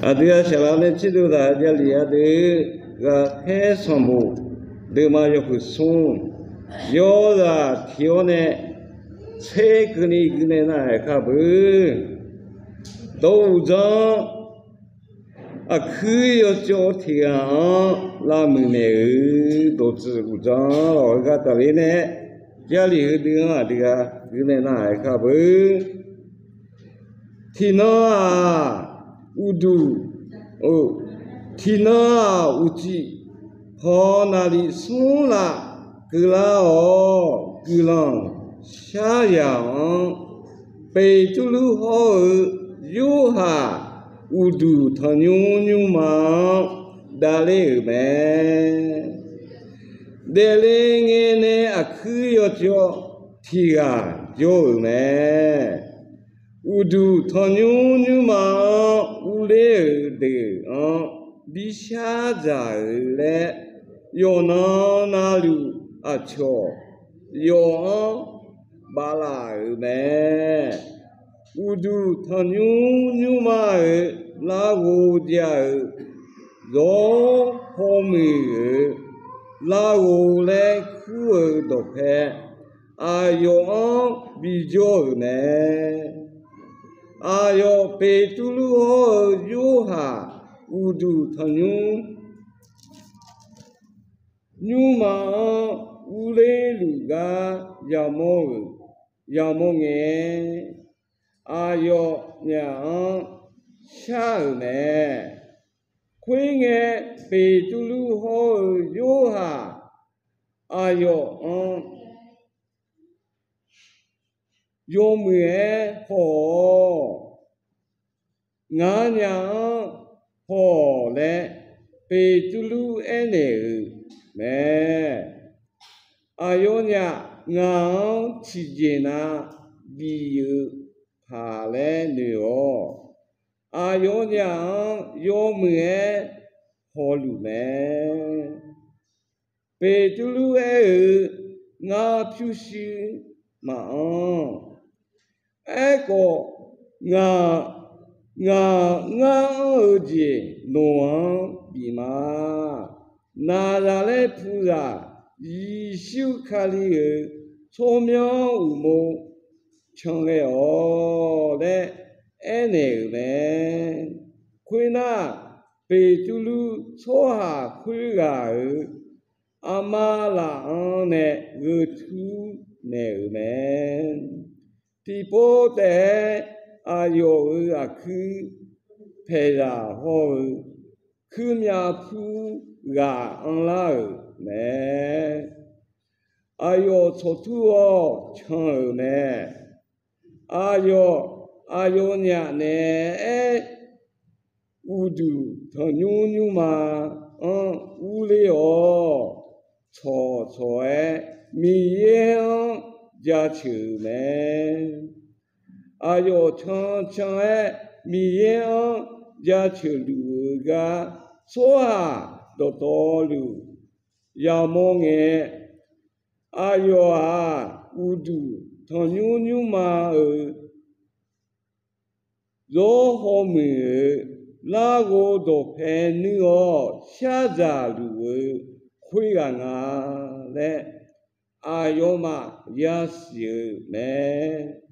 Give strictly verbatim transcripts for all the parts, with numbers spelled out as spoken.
Aqdui-aq, saqlaq nae tserdov taq Jarlif ardeuv ghaqkhaer sanqbof deuvma yawhuiq smr, yawzaq tiq-awr nae tser keuvni guinae nar-aer kar beu. Dawq uqdzan-anr aqkuir yawcawv tiq ghaq-anr lavmuiq naeq-euq dawqtsuif uqdzan-anr lawq-eu gar tafler nae, Jarlif heudeuv-anr aqdui ghaq guinae nar-aer kar beu. Tiqnan-aq, uqduq, tiqnan-aq, uqcif paw naqlif smr laf keuvlar-awr, guiqlanq sharyaq-anr, Beqtuvluv hawr-eu Yorhaq uqduq tanqnymr nymrma-anr davler-euq mae. Daefle ngae nae aqkuir yawcawv tiq ghaq jawr-euq mae. Uqduq tanqnymr nymrma-anr urler-euq deuq-anr bishar dzaq-euq laer, yawqnan navluf aqcawq yawf-anr baflaf-euq mae. Uqduq tanqnymr nymrma-euq larghov jav-euq, zawr hawmuiq-euq larghov laer kur-eu dawqpae aqyawf-anr bijawr-euq mae. Aqyawf Beqtuvluv hawr-eu Yorhaq uqduq tanqnymr nymrma-anr urler luf gar yamawr-euq, yamawr ngae, aqyawfnyaf-anr shar-euq mae. Khoerngae, Beqtuvluv hawr-eu Yorhaq aqyawf-anr yawmuiq-aer haw-awq. Nganyaf-anr haw-awq laer Beqtuvluv aernaeq-euq mae. Aqyawfnyaf ngaq-anr tiqjeq na bif-eu paq laer noeq-awq. Aqyawfnyaf-anr yawmuiq-aer hawluf mae. Beqtuvluv aer-eu, Ngar pyurshuir maqanr. Aerkhawf, ngaq, ngaq ngar anr-eu jeq nawq-anr bif ma. Naqzaqlaer puzaq Yeqsur Kali-euq tsawrmyanr uqmov canghae-awq laer aernaeq-euq mae. Khoernar, Beqtuvluv tsawrhaq khoerghaq-euq armar laf-anr nae gheu tur naeq-euq mae. Tiqpov taef-aer aqyawf-euq aqkuir paeqzaq hawr-eu kuirmyav pur ghaq anrlar-euq mae. Aqyawf tsawqtur-awr can-euq mae. Aqyawf, aqyawfnyaf naeq-aer uqduq tanqnymr nymrma-anr urler-awr, tsawqtsawq-aer Miqyaer-anr jaceuq-euq mae. Aqyawf cancan-aer Miqyaer-anr jaceuq luf-eu gar tsawrhaq dawqtawvluf yamawr ngae, aqyawf-aq, uqduq tanqnymr nymrma-euq zawr hawmuiq-euq larghov dawqpae nuir-awr shardzaq luf-eu khoerghaq nga laer aqyawfmaf yasiq-euq mae.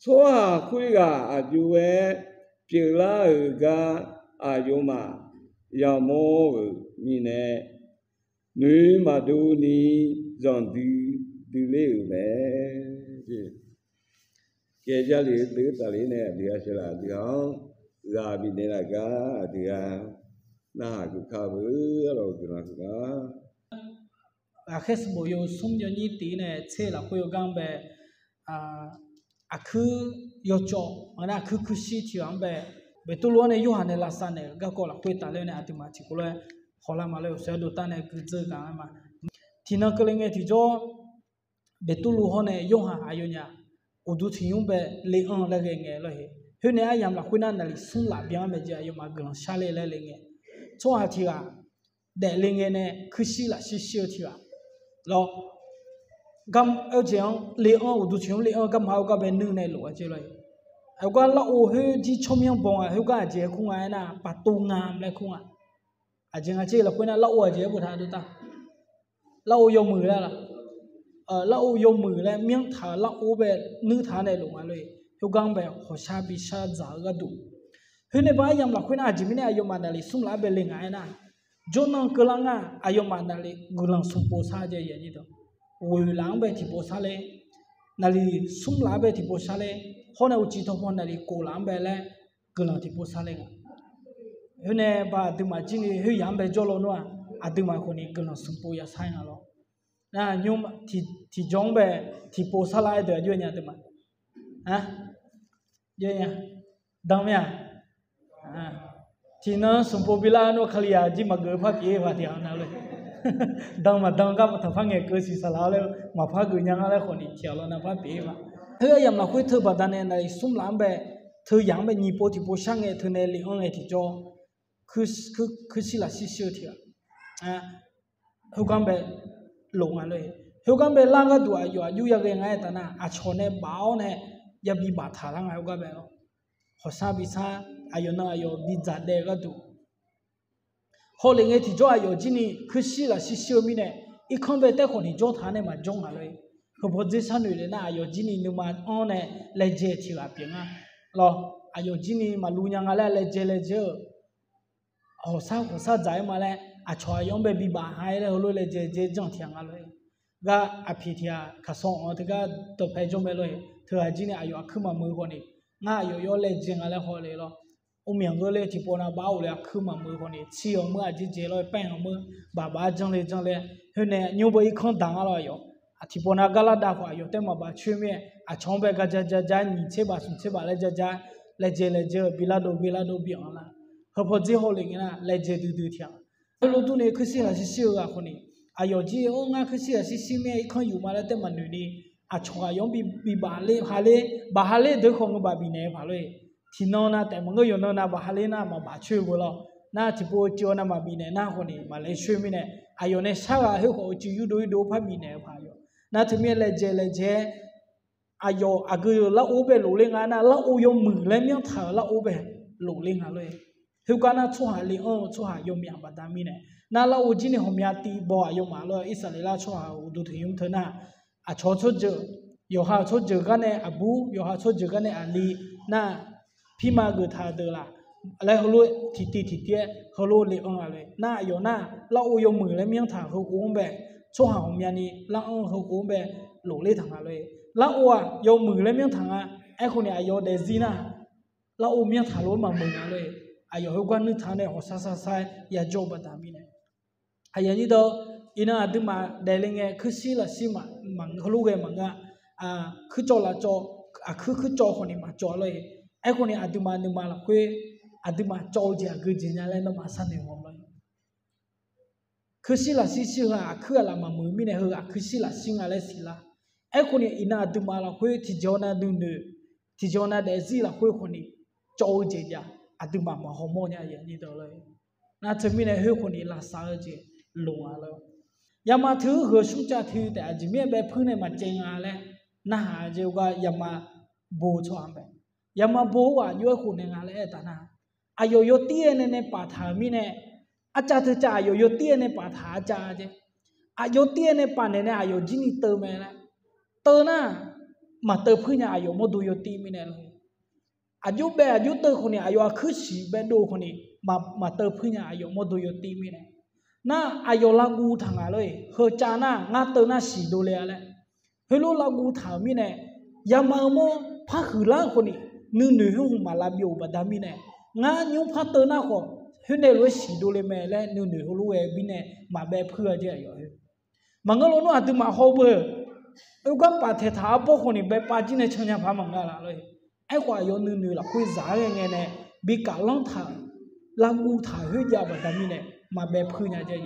Tsawrhaq khoerghaq aqjox-aer pyeuflar-euq gar aqyawfmaf yamawr-euq mirnae, noeq maqdov ni zanqdui duiler-euq mae. Kaeq Jarlif-eu deuq tafler nae aqdui-aq sheuqlaf aqdui-anr ghaq bifnaeq laf gar aqdui-aq narhaq geuf kar-eu arlawq guiqlanq huiq ma. Ghaqkhaer sanqbof yawsmr yawnyir tiq nae tser lafkhoer yawgar-anr bae, aqkuir yawcawv, aqkuir kuirshir tiq ghaq-anr bae, Beqtuvluv-anr nae Yorhaq nae lavsav naeq-euq garkawv lafkhoer tafler nae aqduimaf tiqkawv lof-aer hawlar ma lor-eu, sheuq-eu dawqtawv nae guiqdzeur gaq-a ma. Tiqnan keuvle ngae tiqjawr, Beqtuvluv hawr nae Yorhaq aqyawfnyaf uqduq tanqnymr bae le-anr laer ghae ngae lor-e. Khoer nae aryamq lafkhoer nar naqli smr laf byan-anr mae jeq aqyawfmaf guiqlanq sharler laer le ngae, tsawrhaq tiq ghaq daefle ngae nae kuirshir lafshir shir-eu tiq ghaq lawr, gar-eu jeq-anr le-anr uqduq tanqnymr le-anr garma-eu gar bae nuir nae lof-a jeq lor-e. Aqgar lar-or khoer jir tsawrmyanr baw nga, khoergar aqjeq-aer kur nga aernar, paqtov nga laer kur nga. Aqjeq nga tser lafkhoer nar lar-or aqjeq-aer boftaq dovtav. Lar-or yawmuiq laer la. Lar-or yawmuiq laer myanrtaq-euq lar-or bae nuirtaq-anr nae lof nga lor-e. Khoergar-anr bae hawqshar bishar dzaq-eu gharduq. Khoernae ba aryamq lafkhoer nar aqjeq mirnae aqyawfmaf naqli smr laf-anr bae le nga aernar, jawrnan keuvlar nga, aqyawfmaf naqli guiqlanq smq pov sar jaeq-a. Ghoeq laf-anr bae tiqpov sar ler, naqli smr laf-anr bae tiqpov sar ler, hawr nae uqcif tawqpaw naqli kof laf-anr bae laer guiqlanq tiqpov sar ler nga. Khoernae ba aqduimaf jir ni khoeryaq-anr bae jawr lawnmr-aq, aqduimaf khawf ni guiqlanq smq pov yasar nga lawr. Nar nymr tiqjawr-anr bae tiqpov sar lar-aer deuq aqjox nya deuq ma. Danr mir-a. Tiqnan smq pov bi lar-anr nawr Kalizaq jir maqgeuf-eu par pyeuf-ir paq tiq ghaq na lor. Dan maqdan gar maqtaq par ngaeqkeuv siqsaq laf-awr laer maqpar geuf nya nga laer khawf ni tiq ghaq law nav par pyeuf-ir paq. Khoer aryamq lafkhoer teu baqdanae naqli smr laf-anr bae, teu yaq-anr bae nyiq pov tiqpov shar ngae teu nae le-anr ngae tiqjawr, kuirshir lafshir shir-eu tiq ghaq. Khoergar-anr bae lof nga lor-e. Khoergar-anr bae lar gharduq aqyawf aqjox yaghae nga aertaq nar, aqcawq nae baf-awr nae yabi baftaq lar nga khoergar bae lawr. Hawqshar bishar, aqyawf nan aqyawf bidzaq daef-eu gharduq. Hawlef ngae tiqjawr aqyawf jir ni kuirshir lafshir shir-eu mirnae, irkanr bae taer khawf ni jawr taq-anr nae maqjawr nga lor-e. Heupaw dzer sharnoeq le nar aqyawf jir ni nuima anr nae laejae tiq ghaq pyeuf nga lawr. Aqyawf jir ni maqlu nya nga laer laejae laejae-eu hawqshar hawqshar dzaq-aer ma laer aqcawq aqyawf-anr bae bibaf ha-aer laer heulof laejae jae janr tiq ghaq nga lor-e. Gar aqpiq tiq ghaq kaqsaw-anr teugar dawqpae jawr mae lor-e. Teughaq jir ni aqyawf aqkuir maqmuiq-eu khawf ni, ngar aqyawf yawr laejae nga laer hawlef lawr. Urmyanq geur ler tiqpov nav bav-awr le aqkuir maqmuiq-eu khawf ni, tsir-awq meur aqjeq jeq lawr-e paer-anr meur, baf baf-aer janr le janr le. Khoernae nymr beu irkanr daq nga lawr aqyawf. Tiqpov nav gar lar dav khawf aqyawf taer maqbaf coer mir-aer aqcawq-anr bae gar ja ja ja nyiq tser baf smq tser baf laer ja ja laejae laejae-eu bi lar dov bi lar dov bi-anr lar. Heupaw dzer hawlef ngae nar laejae duidui tiq ghaq. Khoerlof durni kuirshir lafshir shir-eu ghaq khawf ni, aqyawf jir-anr ngar kuirshir lafshir shir mir-aer irkanr yuf ma laer taer maqnoeq ni, aqcawq aqyawf-anr bi baf ler ha ler, baf ha ler deuq khawf ngeur baf bifnaeq-eu paq lor-e. Tiqnan nav taef maqngeur yawqnan nav baf ha ler nar maqbaf coer-eu beu lawr. Nar tiqpov-eu cuiv-eu nav maqbifnaeq nar khawf ni maqlaer coer mirnae, aqyawf nae shar ghaq khoer khawf-eu cuiv yurdov yurdov-aer par bifnaeq-eu paq aqyawf. Nar teumirnae laejae laejae-aer aqyawf aqgeu lar-or bae lof ler nga nar, lar-or yawmuiq laer myanrtaq-euq lar-or bae lof ler nga lor-e. Khoergar nar tsawrhaq le-anr-eu tsawrhaq yawmyaq baqda mirnae, nar lar-or jir ni ghawqmya tiv baw aqyawfmaf lor, Irsaqleqlav tsawrhaq-euq uqduq tanqnymr teu nar, aqcawq tsawrjeuq, yawqha-euq tsawrjeuq gar nae aqbur, yawqha tsawrjeuq gar nae aqli, nar pirma geuftaq-eu deuq laf laer heulof tiqtiv tiqtiv-aer heulof le-anr nga lor-e. Nar aqyawf nar lar-or yawmuiq laer myanrtaq heu of-anr bae, tsawrhaq ghawqmyani lar-anr heu of-anr bae lof ler taq nga lor-e. Lar-or-aq yawmuiq laer myanrtaq nga. Aerkhawf ni aqyawf daefzir nar lar-or myanrtaq lof-aer maqmuiq nga lor-e. Aqyawf khoergar nuirtaq nae hawqshar shar shar-aer yajawr-eu baqda mirnae, aqyawf nyir dawr, iqnan aqduimaf daefle ngae kuirshir lafshir maqngeur, heulof ghae maqngeur-a. Kuircawv lafcawv, aqkuir kuircawv khawf ni maqcawv lor-e. Aerkhawf ni aqduimaf nuima lafkhoer aqduimaf cawv-eu jeq aqgeu jeq nya laer nawmaf sharnoeq haw lor-e. Kuirshir lafshir shir-eu ghaq aqkuir aqlaf maqmuiq mirnae heu aqkuir shir lafshir nga laer siqlar. Aerkhawf ni iqnan aqduimaf lafkhoer tiqjeq nav nuinoeq, tiqjeq nav daefzir lafkhoer khawf ni cawv-eu jeq jav, aqduimaf maqhaw mawr nya-a. Nar teumirnae khoer khawf ni lavsav-eu jeq loq nga lor. Yama teu-eu heu smrcav teu taef aqjeq mirnae bae puir nae maqcaev nga laer narhaq-eu jeq gar yama bo-eu tsawrhaq mae. Yama bo-eu ghaq jov-aer khof nae nga laer aertaq nar, aqyawf yawtir-aer nae nae paftaq-euq mirnae, arcav teucav aqyawf yawtir-aer nae paftaq arcav jeq, aq yawtir-aer nae pafnaeq nae aqyawf jir ni teuv mae laer, teuv nar maqteuv puir nya aqyawf mawrdo yawtir mirnae lor. Aqjox bae aqjox teuv khawf ni aqyawf aqkuir siq bae dov khawf ni maqteuv puir nya aqyawf mawrdo yawtir mirnae. Nar aqyawf lavguv taq nga lor-e, heucav nar ngar teuv nar siq dovle-a laer, heulof lavguv taq-euq mirnae, yama-eu mawr par huiqlar khawf ni nuinoeq khoer hmq maq lavbyov-euq baqda mirnae, ngar nymr par teuv nar khawf khoernae lof-aer siq dovle mae laer nuinoeq heulof ghae-eu mirnae maqbae puir-a jeq aqyawf-eu. Maqngeur lawnmr aqduimaf hawbeu, oergar paf taeqtaq arbawr khawf ni bae pav jir nae can nya paq maqnga laf lor-e. Aerkhawf aqyawf nuinoeq lafkhoer zaq-aer ghae ngae nae bi kaflanr taq-euq, lavguv taq-euq khoerjav baqda mirnae maqbae puir nya jeq.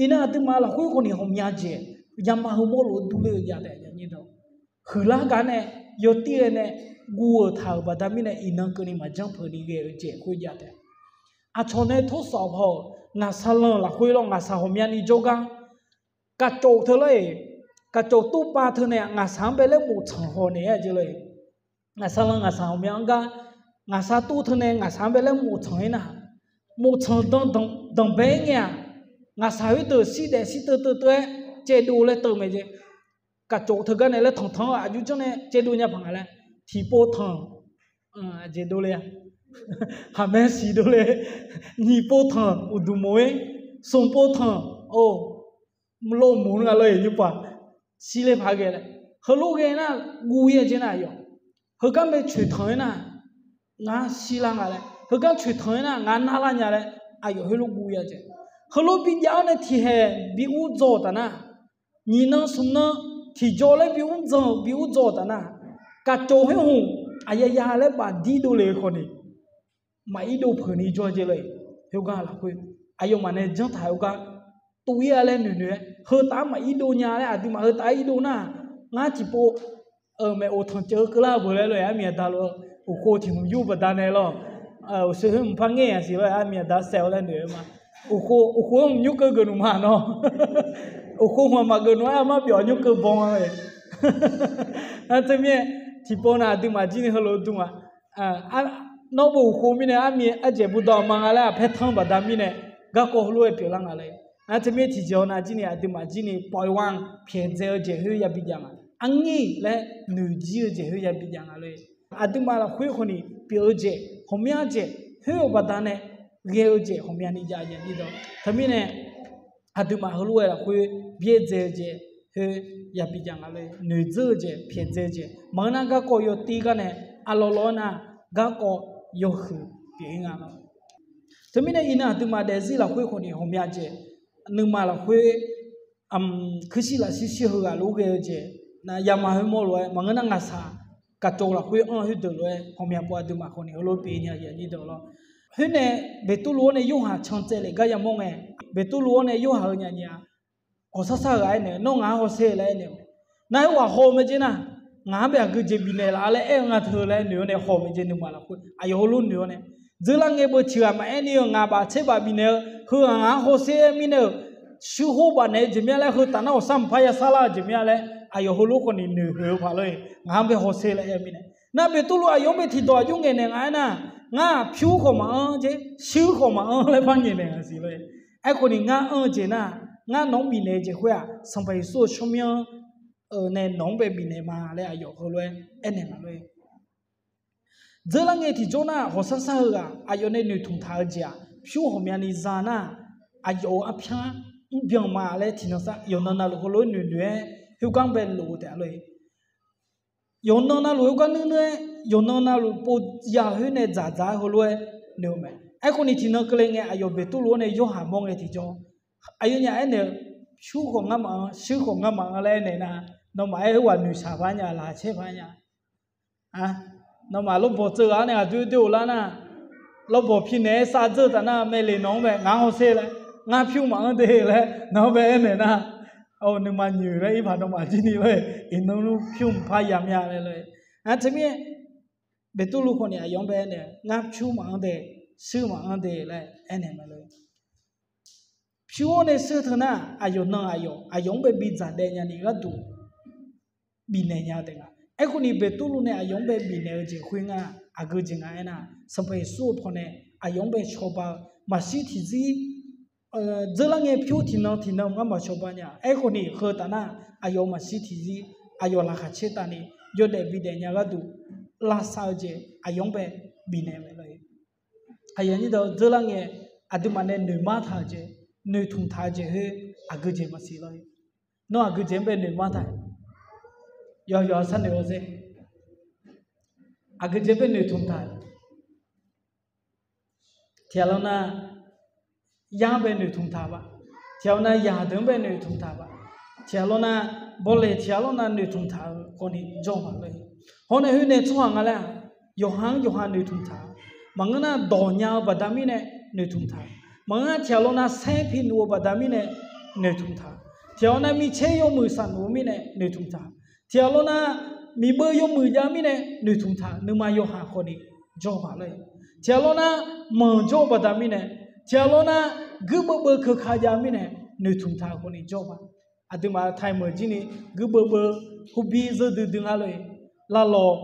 Iqnan aqduimaf lafkhoer khawf ni ghawqmya jeq, yama heumawr lof-aer durler-eu jav taef. Huiqlar gar nae yawtir-aer nae guv-euq taq-euq baqda mirnae iqnan keuvni maqjanr peuq ni ghae-eu jeq khoerjav taef. Aqcawq nae tawrsaq haw-euq ngaqsaq lanq lafkhoer lawr ngaqsaq ghawqmyani jawrgar kaqcawq teu lar-eq, kaqcawq tov pav teu nae ngaqsaq-anr bae laer boftsanq haw naeq-aer jeq lor-eq. ngaqsaq lan ngaqsaq ghawqmya-anr gar, ngaqsaq tov teu nae ngaqsaq-anr bae laer moftsanq-ir nar, moftsanq danqbae-aer ngae-aq, ngaqsaq khoerdeuq shirdaef shirteuv teuv teuv-aer caevdov laer teuv mae jeq. Kaqcof teugar nae laer tanqtanq-eu aqjox janr nae caevdov nya paq nga laer, tiqpov tanq, aqjeq dovle-a, haqmaer siq dovle, nyiq pov tanq uqduq mof-ir, smq pov tanq, o, lov mof nga lor-eq nymr paq, shir ler paq ghae laer, heulof ghae nar, guv-ir-a jeq nar yawq, heugar mae coeqtanq-aer nar, ngar shirlar nga laer, heugar coeqtanq-aer nar ngar narlar nya laer, aqyawf heulof guv-ir-a jeq. Heulof bijav-awr nae tiqhaeq bi ur dzaw-euq taf nar, nyiq nan smq nan tiqjaw laer bi ur dzaw-euq bi ur dzaw-euq taf nar, kaqcof khoer hmq aqyaya laer bafdir dovle-eu khawf ni, maqir dov peuq ni jawr jeq lor-eq. Khoergar lafkhoer aqyawfmaf nae janr taq-eu gar, tuv-ir-a laer noeqnoeq-aer, heu taf-anr maqir dov nya laer, aqduimaf heu taf-aer ir dov nar, ngar tiqpov maeqoq tanqceuv-eu keuvlar-eu beuq laer lor-eq, armiq aqda lof-eu uqkhov tiq hmq yur baqdanae lor, uqshoe khoer hmq par ngaer-aq siq lor-eq, armiq aqda saef-awr laer noeq-eu ma. Uqkhov, uqkhov hmq nymr keuv geuf nmq ma nawr, uqkhov hmq-aq maqgeuf nmq-aer armar byawf nymr keuv baw-a-e. Teumirnae tiqpov nav aqduimaf jir ni heulof dm-aq, nawr bo uqkhov mirnae armiq ardzaeq bawdawq ma nga laer aqpaer tanr baqda mirnae, garkawv heulof-aer pyeuflar nga lor-eq. Nar teumirnae tiqjeq-awr nav jir ni aqduimaf jir ni pawf-ir war-anr pyaeqdzae-eu jeq khoer yabi jav nga. Arngir laer noeqjir-eu jeq khoer yabi jav nga lor-eq. Aqduimaf lafkhoer khawf ni pyeuf-eu jeq ghawqmya jeq khoer-euq baqdanae ghae-eu jeq ghawqmyani jav nya ni dawq. Teumirnae aqduimaf heulof-aer lafkhoer byaerdzae-eu jeq khoer yabi jav nga lor-eq. Noeqdzeur-eu jeq pyaeqdzae-eu jeq maqngeur nar garkawv yawtiv gar nae, aqlawq lawq-aer nar garkawv yawhuiq pyeuf-ir nga lor. Teumirnae iqnan aqduimaf daefzir lafkhoer khawf ni ghawqmya jeq, nuima lafkhoer kuirshir lafshir shir heughaq lof-aer ghae-eu jeq, yama khoermawr lof-aer maqngeur nar ngaqsaq kaqcawv lafkhoer anr-eu khoerdeuq lof-aer ghawqmya pov aqduimaf khawf ni heulof pyeuf nya nya ni dawq lor. Khoer nae Beqtuvluv-anr nae Yorhaq can tsaevlef gar yamawr ngae, Beqtuvluv-anr nae Yorhaq-eu nyanya, ghawqshar shar ghaq aernaeq, nawr ngaq-anr hawsher laer aernaeq-eu mae. Nar khoerghaq haw-eu mae jeq nar, ngaq-anr bae aqgeujeq bifnaeq laf-a laer aer-eu nga teu laer noeq-awr nae haw-eu mae jeq nuima lafkhoer aqyawf heulof noeq-awr nae, dzeurlar ngae beu tiq ghaq maqaer ni-eu ngaq baf tser baf bifnaeq-eu heughaq ngaq-anr hawsher-aer mirnae-euq, shuir hawr baf naeq-eu jeq mir-a laer heu taf nar ghawqshar maqpar yashar lar-eu jeq mir-a laer aqyawf heulof khawf ni noeq hoeq-eu paq lor-eq. Ngaq-anr bae hawsher laer aer-eu mirnae. Nar Beqtuvluv aqyawf-anr bae tiqdawq aqjox ngaeqnaeq nga aernar, ngar pyur khawf maqanr jeq, shuir khawf maqanr laer par ngaeqnaeq nga siq lor-eq. Aerkhawf ni ngar anr-eu jeq nar, ngar nawq-anr bifnaeq-eu jeq khoer-aq, Sanqpaq Yeqsur-euq tsawrmyanr-eu nae nawq-anr bae bifnaeq ma laer aqyawf heulof-aer aernaeq nga lor-eq. Dzeurlar ngae tiqjawr nar ghawqshar shar heughaq aqyawf nae noeqtmq taq-eu jeq-aq, pyur ghawqmyani za nar, aqyawf-euq arpyar mrbyan ma laer tiqnan sar yawqnan navluf heulof-aer noeqnoeq-aer khoergar-anr bae lof-eu taef-a lor-eq. Yawqnan navluf khoergar nuir nuir-aer, yawqnan navluf pov ya khoer nae dzaqdzaq-aer heulof-aer noeq-eu mae. Aerkhawf ni tiqnan keuvle ngae aqyawf Beqtuvluv-anr nae Yorhaq mawr ngae tiqjawr, aqyawfnyaf aernaeq-eu, pyur khawf ngar maqanr, shuir khawf ngar maqanr laer aernaeq nar, nawmaf aer khoerghaq noeqshaq par nya, laqkhaq caer par nya. Nawmaf lawrbawq tseuv ghaq-anr nae aqdoer doer-euq lar nar, lawrbawq pi naeq-aer sar dzeur taf nar mae le nawq-anr bae ngar hawsher laer, ngar pyur maqanr de laer nawq-anr bae aernaeq nar, nuima nyoeq laer irpaq nawmaf jir ni lor-eq, iqnan nmr pyur mqpar ya mya laer lor-eq. Nar teumirnae Beqtuvluv khawf ni aqyawf-anr bae aernaeq, ngar pyur maqanr de, shuir maqanr de laer aernaeq mae lor-eq. Pyur-awr nae shuir teu nar, aqyawf nan aqyawf, aqyawf-anr bae bidzaq daef nya ni gharduq bifnaeq nya-eu taef nga. Aerkhawf ni Beqtuvluv nae aqyawf-anr bae bifnaeq-eu jeq khoer ngar aqgeu jeq nga aernar, Sanqpaq Yeqsur-euq pawnae aqyawf-anr bae cawba-eu maqshir tiqzir, dzeurlar ngae pyur tiqnan tiqnan ngar maqcawba nya. Aerkhawf ni heu taf nar, aqyawf maqshir tiqzir, aqyawf laqkhaq caer taf ni yawdaef bidaef nya gharduq lavsav-eu jeq aqyawf-anr bae bifnaeq mae lor-eq. Aqyawf nyir deuq dzeurlar ngae, aqduimaf nae noeqmar taq-eu jeq, noeqtmq taq-eu jeq khoer aqgeu jeq maqsiq lor-eq. Nawr aqgeu jeq-anr bae noeqmar taq, yawqha yawqha sharnoeq-awr zae, aqgeu jeq-anr bae noeqtmq taq. Tiqghaq lawr nar, yar-anr bae noeqtmq taq-eu ba. Tiqghaq lawr nar, yaqdeuq-anr bae noeqtmq taq-eu ba. Tiqghaq lawr nar, bawleq tiqghaq lawr nar noeqtmq taq-eu khawf ni jawr-eu ma lor-eq. Hawr nae khoer nae tsawrhaq nga laer-aq, yawqha-anr yawqha noeqtmq taq-eu. Maqngeur nar, dawq nya-eu baqda mirnae noeqtmq taq-eu. Maqngeur nar, tiqghaq lawr nar saer pi nuf-eu baqda mirnae noeqtmq taq-eu. Tiqghaq lawr nar, micaer yawmuiq saq nuf-eu mirnae noeqtmq taq-eu. Tiqghaq lawr nar, miqbeu yawmuiq jav-eu mirnae noeqtmq taq-eu. Nuima yawhaiq khawf ni jawr-eu ma lor-eq. Tiqghaq lawr nar, manq jawr-eu baqda mirnae, tiqghaq lawr nar, guirbeuv beuv keuka jav-eu mirnae noeqtmq taq-eu khawf ni jawr-eu ma. Aqduimaf taiq meuq jir ni guirbeuv beuv, hubir zeur duidui nga lor-eq. Lavlawq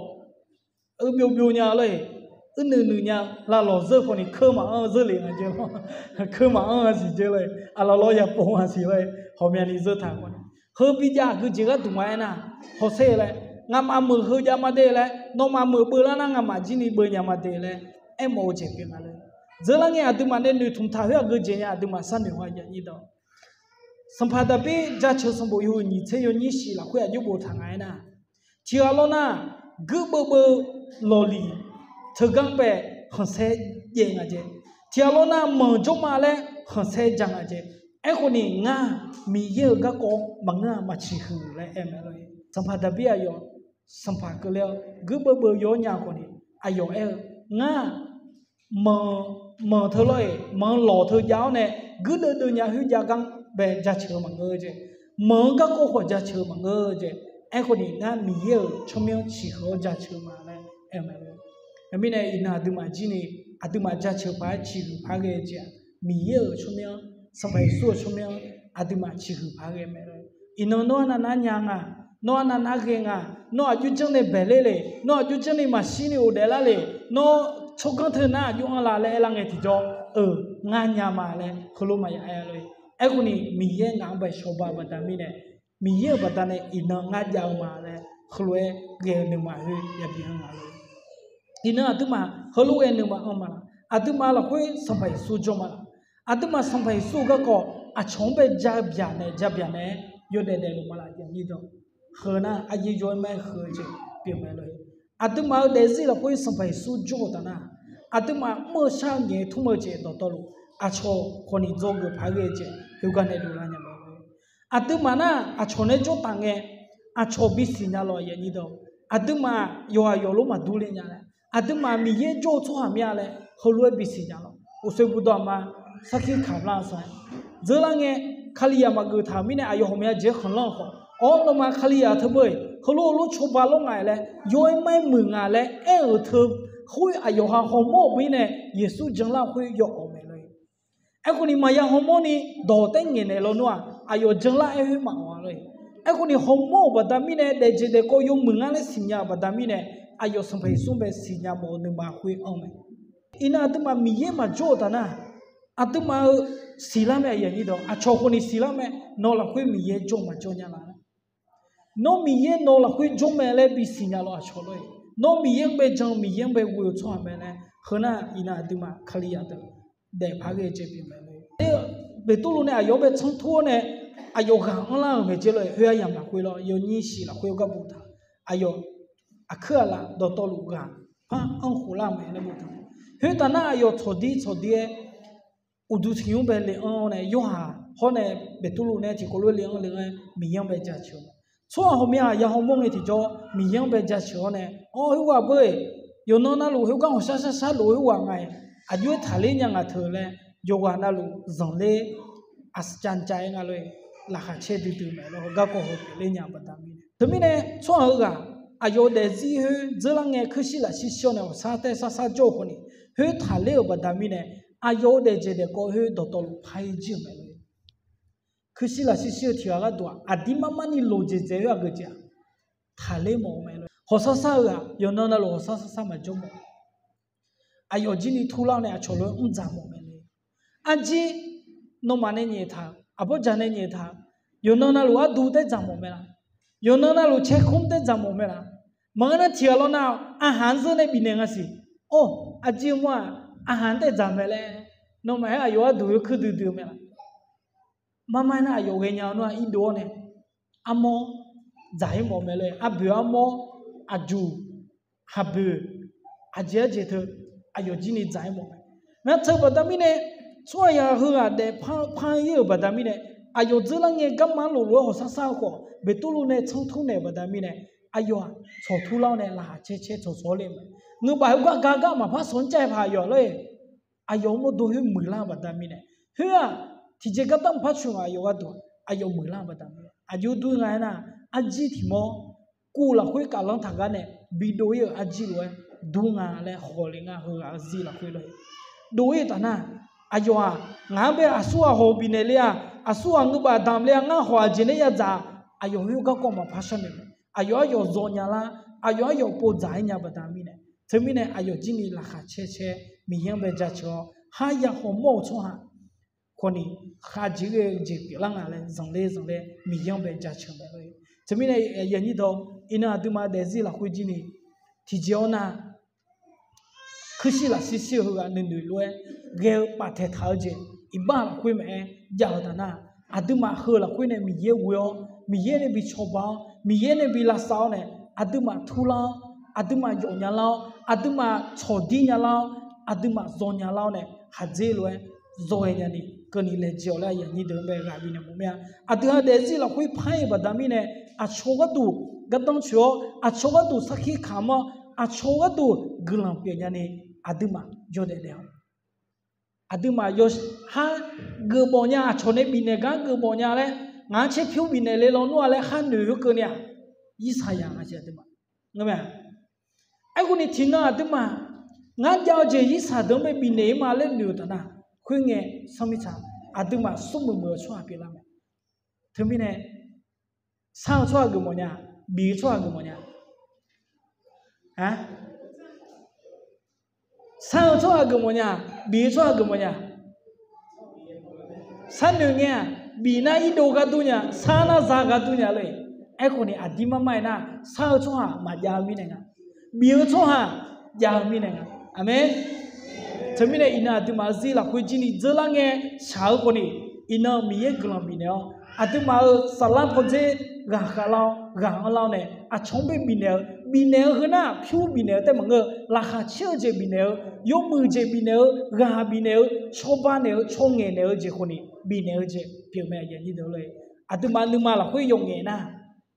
Uibyov byov nya lor-eq, uirnuiv nuiv nya, lavlawq zeur khawf ni keuv maqanr-eu zeur lef nga jeq lor. Keuv maqanr-eu siq jeq lor-eq, aqlawq lawr ya pov nga siq lor-eq, ghawqmyani zeur taq khawf ni. Heu bijav aqgeujeq gharduq ma aernar, hawsher laer, ngamaf meuq heu jav ma de laer, nawmaf meuq beuvlar nar ngamaf jir ni beuv nya ma de laer aermawf-eu jeq pyeuf nga lor. Dzeurlar ngae aqduimaf nae noeqtmq taq khoer aqgeujeq nya aqduimaf sharnoeq haw-a. Sanqpaq Daqbir jaceuq sanqbof yawhuiq nyiq tser yawnyir shif lafkhoer aqjox boftaq nga aernar, tiqghaq lawr nar, guirbeuv beuv lawqliq teugar bae khanqsaer jaev nga jeq. Tiqghaq lawr nar manq jawr ma laer khanqsaer ja nga jeq. Aerkhawf ni ngar Miqyaer-euq garkawv maqngeur-a, maqciqhuiq laer aer mae lor-eq. Sanqpaq Daqbir aqyawf sanqpaq keuvle-awr guirbeuv beuv yaw-awr nya khawf ni, aqyawf aer-eu, ngar manq, manq teu lawr-eq, manq lawq teu jav-awr nae guirdeuv deuv nya khoer jav gar bae jaceuq-eu maqngeur jeq. Manq-eu garkawv khawf jaceuq-eu maqngeur jeq. Aerkhawf ni ngar Miqyaer-euq tsawrmyanr ciqhuiq-awr jaceuq-eu ma laer aer-eu mae lor. Aqmirnae iqnan aqduimaf jir ni aqduimaf jaceuq paq-aer ciqhuiq paq-aer ghae-eu jeq-aq, Miqyaer-euq tsawrmyanr, Sanqpaq Yeqsur-euq tsawrmyanr aqduimaf ciqhuiq paq-aer ghae mae lor. Iqnan nawr arnav nar nya nga, nawr arnav nar ghae nga, nawr aqjox janr nae baeqler le, nawr aqjox janr ni maqshir ni ghofdaef lar le, nawr tsawrganr teu nar aqjox anr la laer aerlar ngae tiqjawr, eu, ngar nya ma laer heulof maqya aer-a lor-eq. Aerkhawf ni Miqyaer ngaq-anr bae shawba-eu baqda mirnae, Miqyaer-euq baqdanae iqnan ngar jav-eu ma laer heulof-aer ghae-eu nuima khoer yabi anr nga lor. Iqnan aqduimaf heulof ghae nuima anr ma laq? Aqduimaf lafkhoer Sanqpaq Yeqsur jawr ma laq? Aqduimaf Sanqpaq Yeqsur-eu garkawv aqcawq-anr bae ja byaq naeq ja byaq naeq-aer yawdaef daefluf ma laq? Heu nar aryaer yaw-aer ma-aer heu-eu jeq pyeuf mae lor-eq. Aqduimaf-euq daefzir lafkhoer Sanqpaq Yeqsur jawr-eu taf nar, aqduimaf mr-eu shar-eu ngaeq-aer tmr-eu jeq dawqtawvluf aqcawq khawf ni dzawgeuf paq-aer ghae-eu jeq khoergar nae dovlar nya mae lor. Aqduimaf nar aqcawq nae jawr taf ngae, aqcawq bisiq nya lawq. Aqduimaf yawqghaq yawqlof maqdur ler nya laer, aqduimaf Miqyaer jawr-eu tsawrhaq mir-a laer heulof-aer bisiq nya lawq. Uqsoer budawr aqma sarkir kaq lar-eu sar-aer, dzeurlar ngae, Kalizaq maqgeuf taq-euq mirnae aqyawf ghawqmya jeq-aer khanqlanr-eu khawf, awr, nawmaf Kalizaq teu beu-eq, heulof heulof cawba lawr nga-iq laer, yaw-aer ma-aer muiq nga laer aer-euq teu khoer aqyawf ha hawmawr-euq mirnae Yeqsur janlar-eu khoer yawawq mae lor-eq. Aerkhawf ni maqya hawmawr ni dawq taer ngaeqnaeq lawnmr-aq, aqyawf janlar-aer khoer maqawq-a lor-eq. Aerkhawf ni hawmawr-euq baqda mirnae daefjeq daefkawv yawmuiq ngar laer siqnya-euq baqda mirnae, aqyawf Sanqpaq Yeqsur-anr bae siqnya mawf-eu nuima khoer anr mae. Iqnan aqduimaf Miqyaer maqjawr-eu taf nar, aqduimaf-eu siqlar mae. Aqcawq khawf ni siqlar mae. Nawq lafkhoer Miqyaer jawr maqjawr nya laf? Nawr Miqyaer nawq lafkhoer jawr mae laer bisiq nya lawq aqcawq lor-eq. Nawr Miqyaer-anr bae jan-eu Miqyaer-anr bae ghoe-eu tsawrhaq mae laer. Heu nar iqnan aqduimaf Kalizaq deuq daef paq-aer ghae-eu jeq pyeuf mae lor. Beqtuvluv nae aqyawf-anr bae tsanr tur-awr nae, aqyawf ghaq anrlar-euq maeqjeq lor-eq. Khoer aryamq lafkhoer lawr, yawnyir shif laqkhoer gar boftaq, aqyawf aqkuir aqlaf dawqtawvluf ghaq par anr khof lar-eu mae laer boftaq. Khoertaf nar aqyawf tsawqdir tsawqdir-aer uqduq tiq nymr bae le anr-awr nae, Yorhaq hawr nae Beqtuvluv nae tiqkawv lof-aer le anr le-anr-aer Miqyaer-anr bae jaceuq-eu mae. Tsawrhaq ghawqmya ya hawmawr ngae tiqjawr Miqyaer-anr bae jaceuq-awr nae, awr, khoerghaq beu-eq, yawqnan navluf khoergar hawqshar shar shar lof-eu khoerghaq nga-iq, aqjox-aer taqler nya ngaq teu laer, yawqghaq navluf zanqler aqsaqcav cav-aer nga lor-eq. Laqkhaq caer duidui mae lor, garkawv heu pyeufler nya-eu baqda mirnae. Teumirnae tsawrhaq heughaq aqyawf-eu daefzir khoer dzeurlar ngae kuirshir lafshir shir-awr nae ghawqshar taer shar shar jawr-eu khawf ni, khoer taqler-euq baqda mirnae, aqyawf-eu daefjeq daefkawv khoer dawqtawvluf par-aer jir-euq mae lor. Kuirshir lafshir shir-eu tiq ghaq gharduq-aq, aqdir mar mar ni loq jeq dzaeq khoer aqgeu jeq-aq, taqler mawf-eu mae lor. Hawqshar shar-eu ghaq yawqnan navluf hawqshar shar shar maqjawr mawf. Aqyawf jir ni turlar-awr nae aqcawq lof-aer mr dzaq mawf mae lor. Arjir nawmaf nae nyaeftaq-eu, aqbawr jaq nae nyaeftaq-eu, yawqnan navluf ardu taer dzaq mawf mae laf? Yawqnan navluf caer kmr taer dzaq mawf mae laf? Maqngeur nar tiq ghaq lawr nar, arhaq-anr zeur nae bifnaeq nga siq. Or, arjir mawr-aq, arhaq-anr taer dzaq mae laer, nawmaf-aer aqyawf arduq yawkuir duidui-eu mae laf? Mar mar-aer nar aqyawf ghaenya-eu nar irdov-awr nae, armawr dzaq-ir mawf mae lor. Arboeq armawr, aqjuq, haqboeq, aqjeq arjeq teu aqyawf jir ni dzaq-ir mawf mae. Nar teu baqda mirnae, tsawrhaq yaq heughaq daefpar par-ir-euq baqda mirnae, aqyawf dzeurlar ngae garma-anr loflof-aer hawqshar shar-eu khawf, Beqtuvluv nae tsanr tur naeq-euq baqda mirnae, aqyawf-aq tsawq turlar-awr nae laqkhaq caer caer tsawq tsawq-awr le mae. Ngeurbaf khoergar gar gar maqpar shawq-anr caev paq aqyawf lor-eq. Aqyawf-euq mawrdo khoer muiqlar-eu baqda mirnae, khoer-aq tiqjeq gardanr maqpar coeq-aq aqyawf gharduq aqyawf muiqlar-eu baqda mirnae, aqjox dur nga aernar, arjir tiq mawr kuv lafkhoer kaflanr taq gar nae bidov-ir-euq arjir lof-aer dur nga laer hawle nga. Heughaq-eu zir lafkhoer lor-eq, dov-ir-eu taf nar, aqyawf-aq, ngaq-anr bae aqsurghaq hawq bifnaeq le-a, aqsurghaq ngeurbaf damq le-a, ngar hawq aqjeq nae yadzaq-a, aqyawf khoer garkawv maqpar sharnoeq mae. Aqyawf aryawf dzaw nya lar, aqyawf aryawf pov dzaq-ir nya baqda mirnae, Teumirnae aqyawf jir ni laqkhaq caer caer Miqyaer-anr bae jaceuq-awr, kharya khawf mawr-euq tsawrhaq khawf ni khavjeq ghae-eu jeq pyeuflar nga laer zanqler zanqler Miqyaer-anr bae jaceuq mae lor-e. Teumirnae aqyuif aqnyir deuq, iqnan aqduimaf daefzir lafkhoer jir ni tiqjeq-awr nar, kuirshir lafshir shir-eu heughaq nuinoeq lof-aer ghae-eu paftaeq taq-eu jeq iqbax lafkhoer maqaer jav-eu taf nar, aqduimaf heu lafkhoer nae Miqyaer ghoe-awr, Miqyaer nae bi cawba-awr, Miqyaer nae bi lavsav-awr nae, aqduimaf turlar-awr, aqduimaf yawf nya lar-awr, aqduimaf tsawqdir nya lar-awr, aqduimaf zaw nya lar-awr nae, khaqdzer lof-aer zawghae nyani keuvni laejae-awq laer aqyuif aqnyir deuq-anr bae ghaq bifnaeq mawf mir-a. Aqdui-aq daefzir lafkhoer par-iq baqda mirnae, aqcawq gharduq gardanr coeq-awr, aqcawq gharduq sarkir kamq-awr, aqcawq gharduq guiqlanq pyeuf nyani aqduimaf jawrdaef daef-awq. Aqduimaf yawshar geufmawf nya, aqcawq nae bifnaeq gar geufmawf nya laer, ngaq-anr caer pyur bifnaeq le lawnmr-a laer khar noeq-eu keuvni-aq, irsaqyaq nga siq aqduimaf. Ngar mae-a. Aerkhawf ni tiqnan aqduimaf ngar jav-eu jeq irsaq deuq-anr bae bifnaeq-ir ma laer noeq-eu taf nar, khoerngae sanr mirtsaq aqduimaf smrmuiq muiq-eu tsawrhaq pyeuflar mae. Teumirnae sar-eu tsawrhaq geufmawf nya, bif-eu tsawrhaq geufmawf nya. A, sar-eu tsawrhaq geufmawf nya, bif-eu tsawrhaq geufmawf nya. Sar noeq ngae-aq, bif nar irdov ghardur nya, sar nar za ghardur nya lor-e. Aerkhawf ni aqdir mar mar-aer nar, sar-eu tsawrhaq maqjav-eu mirnae nga. Bif-eu tsawrhaq jav-eu mirnae nga. Aqmeq. Teumirnae iqnan aqduimaf-euq zir lafkhoer jir ni dzeurlar ngae shaq-eu khawf ni, iqnan Miqyaer guiqlanq bifnaeq-awr, aqduimaf-euq saflar pawdzer ghaqkhav lar-awr, ghaq-anr lar-awr nae, aqcawq-anr bae bifnaeq-eu, bifnaeq-eu heu nar pyur bifnaeq-eu taef maqngeur-eu, laqkhaq caer-eu jeq bifnaeq-eu, yawmuiq jeq bifnaeq-eu, ghaq bifnaeq-eu, cawba naeq-eu, caw ngaeq naeq-eu jeq khawf ni bifnaeq-eu jeq pyeuf mae, aqyuif aqnyir deuq lor-e. Aqduimaf nuima lafkhoer yawf ngaeq nar,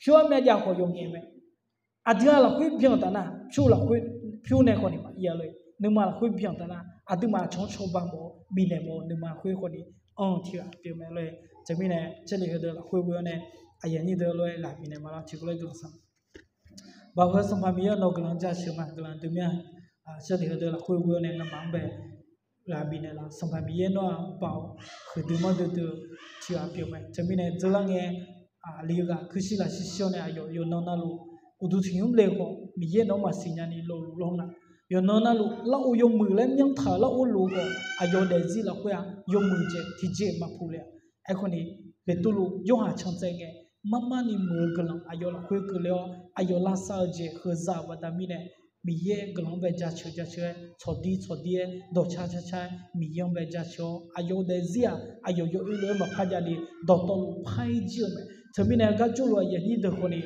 pyur-aer myav jav khawf yawf ngaeq mae. Aqdui-aq lafkhoer byan taf nar, pyur lafkhoer, pyur nae khawf ni maqir-a lor-e. Nuima lafkhoer byan taf nar, aqduimaf aqcawq-anr cawba mawf-eu, bifnaeq mawf-eu nuima lafkhoer khawf ni anr-eu tiq ghaq pyeuf mae lor-e. Teumirnae Jarlif heudeuq lafkhoer ghoe-awr nae, aqyuif aqnyir deuq lof-aer ghaq bifnaeq ma lar tiqkawv laer guiqlanq saq. Baoq heu Sanqpaq Miqyaer nawq guiqlanq jaceuq ma guiqlanq dui mir-a. Jarlif heudeuq lafkhoer ghoe-awr nae ngamaf-anr bae ghaq bifnaeq laf. Sanqpaq Miqyaer nawr-aq baoq huiqdui manrdui dui-eu tiq ghaq pyeuf mae. Teumirnae dzeurlar ngae, aqli ghaq kuirshir lafshir shir-awr nae aqyawf yawqnan navluf uqduq tiqnymr le khawf Miqyaer nawq-anr maqsiq nyani lofluf lawr nga. Yawqnan navluf larghov yawmuiq laer myanrtaq-euq larghov luf-eu khawf aqyawf daefzir lafkhoer-aq yawmuiq jeq tiqjeq maqpuq le-a. Aerkhawf ni, Beqtuvluv Yorhaq can tsaev ngae, mar mar ni muiq-eu guiqlanq aqyawf lafkhoer keuvle-awr, aqyawf lavsav-eu jeq heu za-euq baqda mirnae, Miqyaer guiqlanq-anr bae jaceuq jaceuq-aer, tsawqdir tsawqdir-aer, dawqcar car car-aer, Miqyaer-anr bae jaceuq-awr, aqyawf-euq daefzir-aq, aqyawf yawoer lof-aer maqpar javni dawqtawvluf par-ir jir-eu mae. Teumirnae garjawrluf aqyuif aqnyir deuq khawf ni,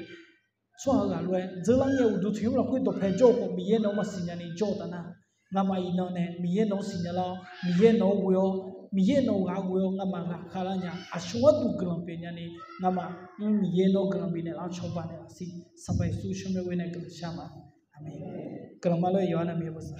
tsawrhaq ghaq lof-aer dzeurlar ngae uqduq tiqnymr lafkhoer dawqpae jawr-eu khawf Miqyaer nawq-anr maqsiq nyani jawr-eu taf nar, ngamaf iqnan nae Miqyaer nawq-anr siqnya lar-awr, Miqyaer nawq-anr ghoe-awr, Miqyaer nawq-eu ghaq ghoe-awr ngamaf ghaqkhav lar nya, aqcawq gharduq guiqlanq pyeuf nyani, ngamaf mr Miqyaer nawr guiqlanq bifnaeq lar-awr cawba naeqlaf siq. Sanqpaq Yeqsur tsawrmyanr ghoe nae guiqlanq shar ma. Aqmeq. Guiqlanq ma lor-e yawqha navmaqtser bosav